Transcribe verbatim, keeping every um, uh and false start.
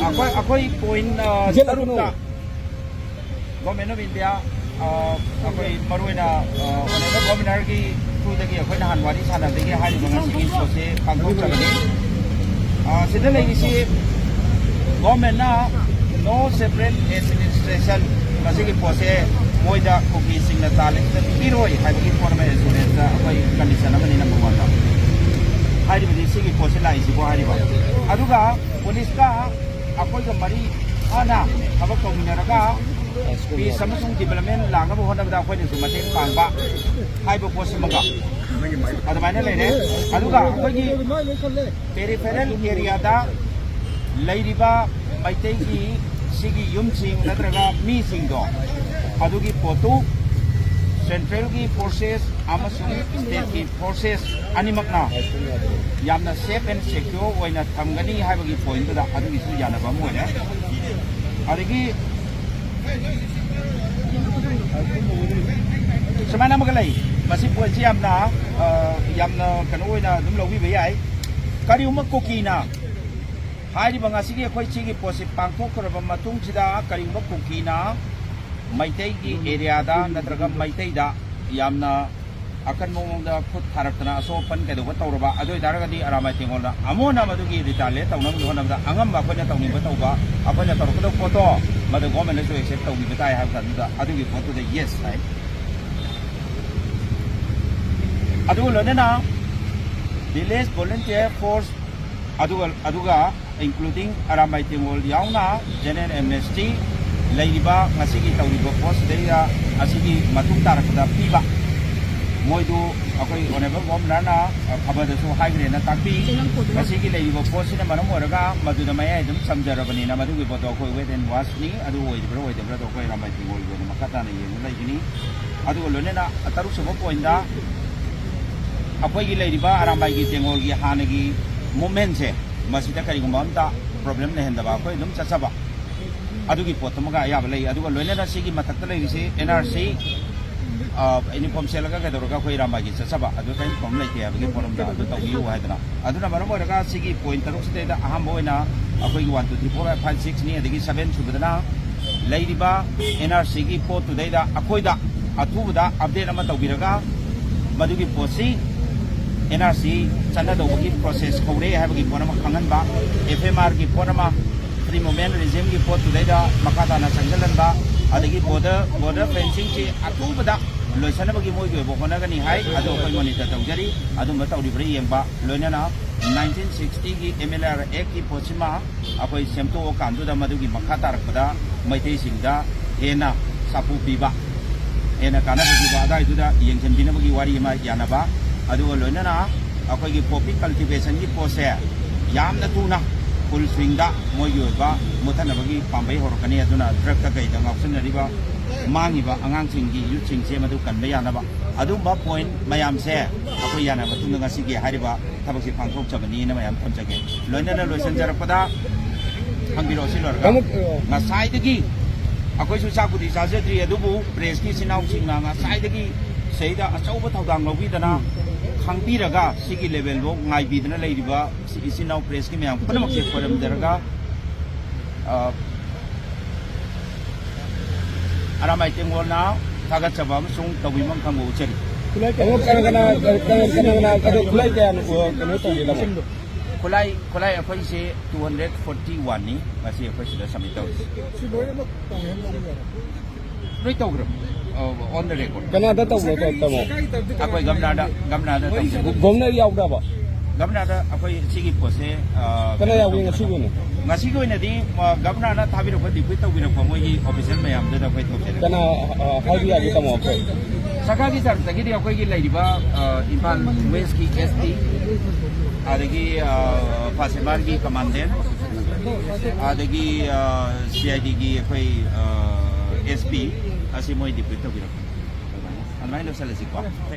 ꯑꯩꯈꯣꯏ ꯑꯩꯈꯣꯏ ꯄꯣꯏꯟ ꯇꯔꯨꯛꯇ ꯒꯣꯔꯃꯦꯟ ꯑꯣꯐ ꯏꯟꯗꯤꯌꯥ, ꯑꯩꯈꯣꯏ ꯃꯔꯨꯑꯣꯏꯅ ꯑꯣꯅꯔꯦꯕꯜ ꯒꯣꯔꯃꯦꯟꯅꯔꯒꯤ ꯊ꯭ꯔꯨꯗꯒꯤ ꯑꯩꯈꯣꯏ ꯅꯍꯥꯟ ꯋꯥꯔꯤ ꯁꯥꯟꯅꯕꯗꯒꯤ ꯍꯥꯏꯔꯤꯕ ꯉꯁꯤꯒꯤ ꯄꯣꯠꯁꯦ ꯄꯥꯡꯊꯣꯛꯆꯕꯅꯤ꯫ ꯁꯤꯗ ꯂꯩꯔꯤꯁꯤ ꯒꯣꯔꯃꯦꯟꯅ no separate administration, ꯃꯁꯤꯒꯤ ꯄꯣꯠꯁꯦ ꯃꯣꯏꯗ ꯀꯨꯀꯤꯁꯤꯡꯅ ꯇꯥꯜꯂꯤꯁꯤꯗ ꯄꯤꯔꯣꯏ ꯍꯥꯏꯕꯒꯤ ꯄꯣꯠ ꯑꯃ ꯑꯦꯁꯨꯔꯦꯟꯁꯇ ꯑꯩꯈꯣꯏ ꯀꯟꯗꯤꯁꯟ ꯑꯃꯅꯤ, ꯅꯝꯕꯔ ꯋꯥꯟꯗ꯫ ꯍꯥꯏꯔꯤꯕꯗꯤ ꯁꯤꯒꯤ ꯄꯣꯠꯁꯦ ꯂꯥꯛꯏꯁꯤꯕꯨ ꯍꯥꯏꯔꯤꯕ꯫ ꯑꯗꯨꯒ ꯄꯨꯂꯤꯁꯀ ꯑꯩꯈꯣꯏꯒ ꯃꯔꯤ ꯐꯅ ꯊꯕꯛ ꯇꯧꯃꯤꯟꯅꯔꯒ ꯄꯤꯁ ꯑꯃꯁꯨꯡ ꯗꯤꯕꯂꯞꯃꯦꯟ ꯂꯥꯛꯅꯕ ꯍꯣꯠꯅꯕꯗ ꯑꯩꯈꯣꯏꯅꯁꯨ ꯃꯇꯦꯡ ꯄꯥꯡꯕ ꯍꯥꯏꯕ ꯄꯣꯠꯁꯤꯃꯒ ꯑꯗꯨꯃꯥꯏꯅ ꯂꯩꯔꯦ꯫ ꯑꯗꯨꯒ ꯑꯩꯈꯣꯏꯒꯤ ꯄꯦꯔꯤꯐꯦꯔꯦꯜ ꯑꯦꯔꯤꯌꯥꯗ ꯂꯩꯔꯤꯕ ꯃꯩꯇꯩꯒꯤ ꯁꯤꯒꯤ ꯌꯨꯝꯁꯤꯡ ꯅꯠꯇ꯭ꯔꯒ ꯃꯤꯁꯤꯡꯗꯣ, ꯑꯗꯨꯒꯤ ꯄꯣꯠꯇꯨ ꯁꯦꯟꯇ꯭ꯔꯦꯜꯒꯤ ꯐꯣꯔꯁꯦꯁ ꯑꯃꯁꯨꯡ ꯁ꯭ꯇꯦꯠꯀꯤ ꯐꯣꯔꯁꯦꯁ ꯑꯅꯤꯃꯛꯅ ꯌꯥꯝꯅ ꯁꯦꯐ ꯑꯦꯟ ꯁꯦꯀ꯭ꯌꯣꯔ ꯑꯣꯏꯅ ꯊꯝꯒꯅꯤ ꯍꯥꯏꯕꯒꯤ ꯄꯣꯏꯟꯗꯨꯗ ꯑꯗꯨꯒꯤꯁꯨ ꯌꯥꯅꯕ ꯑꯃ ꯑꯣꯏꯔꯦ꯫ ꯑꯗꯒꯤ ꯁꯨꯃꯥꯏꯅ ꯑꯃꯒ ꯂꯩ꯫ ꯃꯁꯤ ꯄꯣꯠꯁꯤ ꯌꯥꯝꯅ, ꯑ, ꯌꯥꯝꯅ ꯀꯩꯅꯣ ꯑꯣꯏꯅ ꯑꯗꯨꯝ ꯂꯧꯕꯤꯕ ꯌꯥꯏ꯫ ꯀꯔꯤꯒꯨꯝꯕ ꯀꯨꯀꯤꯅ ꯍꯥꯏꯔꯤꯕ ꯉꯁꯤꯒꯤ ꯑꯩꯈꯣꯏ ꯁꯤꯒꯤ ꯄꯣꯠꯁꯤ ꯄꯥꯡꯊꯣꯛꯈ꯭ꯔꯕ ꯃꯇꯨꯡꯁꯤꯗ, ꯀꯔꯤꯒꯨꯝꯕ ꯀꯨꯀꯤꯅ ꯃꯩꯇꯩꯒꯤ ꯑꯦꯔꯤꯌꯥꯗ ꯅꯠꯇ꯭ꯔꯒ ꯃꯩꯇꯩꯗ ꯌꯥꯝꯅ ꯑꯀꯟꯕ ꯃꯑꯣꯡꯗ ꯈꯨꯠ ꯊꯥꯔꯛꯇꯅ ꯑꯁꯣꯛ ꯑꯄꯟ ꯀꯩꯗꯧꯕ ꯇꯧꯔꯕ, ꯑꯗꯨ ꯑꯣꯏꯇꯥꯔꯒꯗꯤ ꯑꯔꯥꯃꯥꯏ ꯇꯦꯡꯒꯣꯜꯅ ꯑꯃꯨꯛ ꯍꯟꯅ ꯃꯗꯨꯒꯤ ꯔꯤꯇꯥꯂꯤꯌꯦꯠ ꯇꯧꯅꯕꯒꯤ ꯍꯣꯠꯅꯕꯗ ꯑꯉꯝꯕ ꯑꯩꯈꯣꯏꯅ ꯇꯧꯅꯤꯡꯕ ꯇꯧꯕ, ꯑꯩꯈꯣꯏꯅ ꯇꯧꯔꯛꯀꯗꯕ ꯄꯣꯠꯇꯣ ꯃꯗꯨ ꯒꯣꯔꯃꯦꯟꯅꯁꯨ ꯑꯦꯛꯁꯦꯞ ꯇꯧꯕꯤꯕ ꯇꯥꯏ ꯍꯥꯏꯕ ꯀꯥꯟꯗꯨꯗ ꯑꯗꯨꯒꯤ ꯄꯣꯠꯇꯨꯗ ꯌꯦꯁ ꯍꯥꯏ꯫ ꯑꯗꯨꯒ ꯂꯣꯏꯅꯅ ꯚꯤꯂꯦꯖ ꯚꯣꯂꯨꯟꯇꯤꯌꯔ ꯐꯣꯔꯁ, ꯑꯗꯨꯒ, ꯑꯗꯨꯒ including ꯑꯔꯥꯝꯕꯥꯏ ꯇꯦꯡꯒꯣꯜ ꯌꯥꯎꯅ ꯖꯦꯅꯔꯦꯜ ꯑꯦꯝꯅꯦꯁꯇꯤ ꯂꯩꯔꯤꯕ ꯉꯁꯤꯒꯤ ꯇꯧꯔꯤꯕ ꯄꯣꯠꯁꯤꯗꯩꯗ ꯑꯁꯤꯒꯤ ꯃꯇꯨꯡ ꯇꯥꯔꯛꯄꯗ ꯄꯤꯕ, ꯃꯣꯏꯗꯨ ꯑꯩꯈꯣꯏ ꯑꯣꯅꯔꯦꯕꯜ ꯒꯣꯚꯔꯅꯔꯅ ꯈꯕꯔꯗꯁꯨ ꯍꯥꯏꯈ꯭ꯔꯦꯅ ꯇꯥꯛꯄꯤ꯫ ꯃꯁꯤꯒꯤ ꯂꯩꯔꯤꯕ ꯄꯣꯠꯁꯤꯅ ꯃꯔꯝ ꯑꯣꯏꯔꯒ ꯃꯗꯨꯗ ꯃꯌꯥꯏ ꯑꯗꯨꯝ ꯆꯝꯖꯔꯕꯅꯤꯅ ꯃꯗꯨꯒꯤ ꯄꯣꯠꯇꯣ ꯑꯩꯈꯣꯏ wait and watchꯅꯤ꯫ ꯑꯗꯨ ꯑꯣꯏꯔꯤꯕ꯭ꯔꯥ ꯑꯣꯏꯗꯕ꯭ꯔꯥꯗꯣ ꯑꯩꯈꯣꯏ ꯑꯔꯥꯝꯕꯥꯏ ꯇꯦꯡꯒꯣꯜꯒꯤ ꯑꯣꯏꯅ ꯃꯈꯥ ꯇꯥꯅ ꯌꯦꯡꯕ ꯂꯩꯒꯅꯤ꯫ ꯑꯗꯨꯒ ꯂꯣꯏꯅꯅ ꯇꯔꯨꯛ ꯁꯨꯕ ꯄꯣꯏꯟꯗ ꯑꯩꯈꯣꯏꯒꯤ ꯂꯩꯔꯤꯕ ꯑꯔꯥꯝꯕꯥꯏꯒꯤ ꯇꯦꯡꯒꯣꯜꯒꯤ ꯍꯥꯟꯅꯒꯤ ꯃꯨꯞꯃꯦꯟꯁꯦ, ꯃꯁꯤꯗ ꯀꯔꯤꯒꯨꯝꯕ ꯑꯝꯇ ꯄ꯭ꯔꯣꯕ꯭ꯂꯦꯝ ꯂꯩꯍꯟꯗꯕ, ꯑꯩꯈꯣꯏ ꯑꯗꯨꯝ ꯆꯠꯆꯕ ꯑꯗꯨꯒꯤ ꯄꯣꯠꯇꯨꯃꯒ ꯑꯌꯥꯕ ꯂꯩ꯫ ꯑꯗꯨꯒ ꯂꯣꯏꯅꯅ ꯁꯤꯒꯤ ꯃꯊꯛꯇ ꯂꯩꯔꯤꯁꯤ ꯑꯦꯟ ꯑꯥꯔ ꯁꯤ, ꯌꯨꯅꯤꯐꯣꯔꯝ ꯁꯦꯠꯂꯒ ꯀꯩꯗꯧꯔꯒ ꯑꯩꯈꯣꯏ ꯑꯔꯥꯝꯕꯥꯏꯒꯤ ꯆꯠꯆꯕ, ꯑꯗꯨ ꯀꯔꯤꯝ ꯄ꯭ꯔꯣꯕ꯭ꯂꯦꯝ ꯂꯩꯇꯦ ꯍꯥꯏꯕꯒꯤ ꯄꯣꯠ ꯑꯝꯗ ꯑꯗꯨ ꯇꯧꯕꯤꯌꯨ ꯍꯥꯏꯗꯅ꯫ ꯑꯗꯨꯅ ꯃꯔꯝ ꯑꯣꯏꯔꯒ ꯁꯤꯒꯤ ꯄꯣꯏꯟ ꯇꯔꯨꯛꯁꯤꯗꯩꯗ ꯑꯍꯥꯟꯕ ꯑꯣꯏꯅ ꯑꯩꯈꯣꯏꯒꯤ one two three four five ꯁꯤꯛꯁꯅꯤ꯫ ꯑꯗꯒꯤ ꯁꯕꯦꯟ ꯁꯨꯕꯗꯅ ꯂꯩꯔꯤꯕ ꯑꯦꯟ ꯑꯥꯔ ꯁꯤꯒꯤ ꯄꯣꯠꯇꯨꯗꯩꯗ ꯑꯩꯈꯣꯏꯗ ꯑꯊꯨꯕꯗ ꯑꯞꯗꯦꯠ ꯑꯃ ꯇꯧꯕꯤꯔꯒ, ꯃꯗꯨꯒꯤ ꯄꯣꯠꯁꯤ ꯑꯦꯟ ꯑꯥꯔ ꯁꯤ ꯆꯠꯅꯗꯧꯕꯒꯤ ꯄ꯭ꯔꯣꯁꯦꯁ ꯍꯧꯔꯦ ꯍꯥꯏꯕꯒꯤ ꯄꯣꯠ ꯑꯃ ꯈꯪꯍꯟꯕ, ꯑꯦꯐ ꯑꯦꯝ ꯑꯥꯔꯒꯤ ꯄꯣꯠ ꯑꯃ, ꯐ꯭ꯔꯤ ꯃꯨꯚꯃꯦꯟ ꯔꯤꯖꯤꯝꯒꯤ ꯄꯣꯠꯇꯨꯗꯩꯗ ꯃꯈꯥ ꯇꯥꯅ ꯆꯪꯁꯤꯜꯍꯟꯕ, ꯑꯗꯒꯤ ꯕꯣꯔꯗꯔ ꯕꯣꯔꯗꯔ ꯐꯦꯟꯁꯤꯡꯁꯤ ꯑꯊꯨꯕꯗ ꯂꯣꯏꯁꯤꯟꯅꯕꯒꯤ ꯃꯣꯏꯒꯤ ꯑꯣꯏꯕ ꯍꯣꯠꯅꯒꯅꯤ ꯍꯥꯏ꯫ ꯑꯗꯨ ꯑꯩꯈꯣꯏ ꯃꯣꯅꯤꯇꯔ ꯇꯧꯖꯔꯤ꯫ ꯑꯗꯨꯝꯕ ꯇꯧꯔꯤꯕ꯭ꯔꯥ ꯌꯦꯡꯕ, ꯂꯣꯏꯅꯅ ꯅꯥꯏꯟꯇꯤꯟ ꯁꯤꯛꯁꯇꯤꯒꯤ ꯑꯦꯝ ꯑꯦꯜ ꯑꯥꯔ ꯑꯦꯛꯀꯤ ꯄꯣꯠꯁꯤꯃ ꯑꯩꯈꯣꯏ ꯁꯦꯝꯗꯣꯛꯑꯀꯥꯟꯗꯨꯗ ꯃꯗꯨꯒꯤ ꯃꯈꯥ ꯇꯥꯔꯛꯄꯗ ꯃꯩꯇꯩꯁꯤꯡꯗ ꯍꯦꯟꯅ ꯁꯥꯐꯨ ꯄꯤꯕ, ꯍꯦꯟꯅ ꯀꯥꯟꯅꯕ ꯄꯤꯕ ꯑꯗꯨꯋꯥꯏꯗꯨꯗ ꯌꯦꯡꯁꯤꯟꯕꯤꯅꯕꯒꯤ ꯋꯥꯔꯤ ꯑꯃ ꯌꯥꯅꯕ꯫ ꯑꯗꯨꯒ ꯂꯣꯏꯅꯅ ꯑꯩꯈꯣꯏꯒꯤ ꯄꯣꯄꯤ ꯀꯜꯇꯤꯚꯦꯁꯟꯒꯤ ꯄꯣꯠꯁꯦ ꯌꯥꯝꯅ ꯊꯨꯅ ꯐꯨꯜ ꯁ꯭ꯋꯤꯡꯗ ꯃꯣꯏꯒꯤ ꯑꯣꯏꯕ ꯃꯨꯠꯊꯠꯅꯕꯒꯤ ꯄꯥꯝꯕꯩ ꯍꯧꯔꯛꯀꯅꯤ꯫ ꯑꯗꯨꯅ ꯗ꯭ꯔꯒꯇ ꯀꯩꯗ ꯉꯥꯎꯁꯤꯟꯅꯔꯤꯕ ꯃꯥꯡꯉꯤꯕ ꯑꯉꯥꯡꯁꯤꯡꯒꯤ, ꯌꯨꯠꯁꯤꯡꯁꯦ ꯃꯗꯨ ꯀꯟꯕ ꯌꯥꯅꯕ ꯑꯗꯨꯝꯕ ꯄꯣꯏꯟ ꯃꯌꯥꯝꯁꯦ ꯑꯩꯈꯣꯏ ꯌꯥꯅꯕ ꯃꯇꯨꯡꯗ ꯉꯁꯤꯒꯤ ꯍꯥꯏꯔꯤꯕ ꯊꯕꯛꯁꯦ ꯄꯥꯡꯊꯣꯛꯆꯕꯅꯤꯅ ꯃꯌꯥꯝ ꯊꯝꯖꯒꯦ꯫ ꯂꯣꯏꯅꯅ ꯂꯣꯏꯁꯤꯟꯖꯔꯛꯄꯗ ꯍꯪꯕꯤꯔꯛꯑꯣ ꯁꯤ ꯂꯣꯏꯔꯒ꯫ ꯀꯥꯡꯂꯨꯞ, ꯑ, ꯉꯁꯥꯏꯗꯒꯤ ꯑꯩꯈꯣꯏꯁꯨ ꯆꯥꯛꯄꯨꯗꯤ ꯆꯥꯖꯗ꯭ꯔꯤ, ꯑꯗꯨꯕꯨ ꯄ꯭ꯔꯦꯁꯀꯤ ꯏꯆꯤꯟ ꯏꯅꯥꯎꯁꯤꯡꯅ ꯉꯁꯥꯏꯗꯒꯤ ꯁꯤꯗꯩꯗ ꯑꯆꯧꯕ ꯊꯧꯗꯥꯡ ꯂꯧꯕꯤꯗꯅ ꯈꯪꯕꯤꯔꯒ ꯁꯤꯒꯤ ꯂꯦꯚꯦꯜꯐꯥꯎ ꯉꯥꯏꯕꯤꯗꯅ ꯂꯩꯔꯤꯕ ꯁꯤ ꯏꯆꯤꯟ ꯏꯅꯥꯎ ꯄ꯭ꯔꯦꯁꯀꯤ ꯃꯌꯥꯝ ꯄꯨꯝꯅꯃꯛꯁꯦ ꯈꯣꯏꯔꯝꯖꯔꯒ, ꯑ, ꯑꯔꯥꯃꯥꯏ ꯇꯦꯡꯒꯣꯜꯅ ꯊꯥꯒꯠꯆꯕ ꯑꯃꯁꯨꯡ ꯇꯧꯕꯤꯐꯝ ꯈꯪꯕ ꯎꯠꯆꯔꯤ꯫ ꯈꯨꯠꯂꯥꯏ ꯀꯌꯥ? ꯀꯩꯅꯣ, ꯀꯅꯥ, ꯀꯅꯥ, ꯀꯅꯥ, ꯀꯅꯥ, ꯑꯗꯣ ꯈꯨꯠꯂꯥꯏ ꯀꯌꯥꯅꯣ, ꯀꯩꯅꯣ ꯇꯧꯒꯦ ꯂꯥꯛꯑꯣ? ꯈꯨꯠꯂꯥꯏ, ꯈꯨꯠꯂꯥꯏ ꯑꯩꯈꯣꯏꯁꯦ two hundred forty oneꯅꯤ ꯉꯁꯤ ꯑꯩꯈꯣꯏ ꯁꯤꯗ ꯁꯕꯃꯤꯠ ꯇꯧꯔꯤꯁꯦ꯫ ꯁꯤ ꯂꯣꯏꯅꯃꯛ ꯇꯧꯍꯟ ꯂꯧꯕ ꯌꯥꯔꯦ꯫ ꯂꯣꯏ ꯇꯧꯈ꯭ꯔꯕ? On the record꯫ ꯀꯅꯥꯗ ꯇꯧꯕꯅꯣ, ꯇꯧ-, ꯇꯥꯃꯣ? ꯑꯩꯈꯣꯏ ꯒꯝꯂꯥꯗ, ꯒꯝꯂꯥꯗ ꯇꯧꯖꯔꯦ꯫ ꯒꯣ-, ꯒꯣꯚꯔꯅꯔ ꯌꯥꯎꯗꯕ? ꯒꯝꯂꯥꯗ ꯑꯩꯈꯣꯏ ꯁꯤꯒꯤ ꯄꯣꯠꯁꯦ, ꯑ, ꯀꯅꯥ ꯀꯩꯅꯣ ꯌꯥꯎꯏ ꯇꯧꯖꯔꯦ꯫ ꯉꯁꯤꯒꯤ ꯑꯣꯏꯅ? ꯉꯁꯤꯒꯤ ꯑꯣꯏꯅꯗꯤ, ꯑ, ꯒꯝꯂꯥꯅ ꯊꯥꯕꯤꯔꯛꯄ, ꯗꯤꯄ꯭ꯌꯨꯠ ꯇꯧꯕꯤꯔꯛꯄ ꯃꯣꯏꯒꯤ ꯑꯣꯐꯤꯁꯤꯌꯦꯜ ꯃꯌꯥꯝꯗꯨꯗ ꯑꯩꯈꯣꯏ ꯇꯧꯖꯔꯦ꯫ ꯀꯅꯥ, ꯑ, ꯍꯥꯏꯕ ꯌꯥꯒꯦ, ꯇꯥꯃꯣ, ꯑꯩꯈꯣꯏ? ꯁꯔꯀꯥꯔꯒꯤ ꯇꯔꯐꯇꯒꯤꯗꯤ ꯑꯩꯈꯣꯏꯒꯤ ꯂꯩꯔꯤꯕ, ꯑ, ꯏꯝꯐꯥꯜ ꯋꯦꯁꯀꯤ ꯑꯦꯁ ꯄꯤ, ꯑꯗꯒꯤ, ꯑ, ꯐꯥꯁꯤꯜ ꯕ꯭ꯔꯥꯟꯁꯀꯤ ꯀꯃꯥꯟꯗꯦꯟ, ꯑꯗꯒꯤ, ꯑ, ꯁꯤ ꯑꯥꯏ ꯗꯤꯒꯤ ꯑꯩꯈꯣꯏ, ꯑ, ꯑꯦꯁ ꯄꯤ, ꯑꯁꯤ ꯃꯣꯏ ꯗꯤꯄ꯭ꯌꯨꯠ ꯇꯧꯕꯤꯔꯛꯄꯅꯤ꯫ ꯑꯗꯨꯃꯥꯏꯅ ꯂꯣꯏꯁꯤꯜꯂꯁꯤꯀꯣ꯫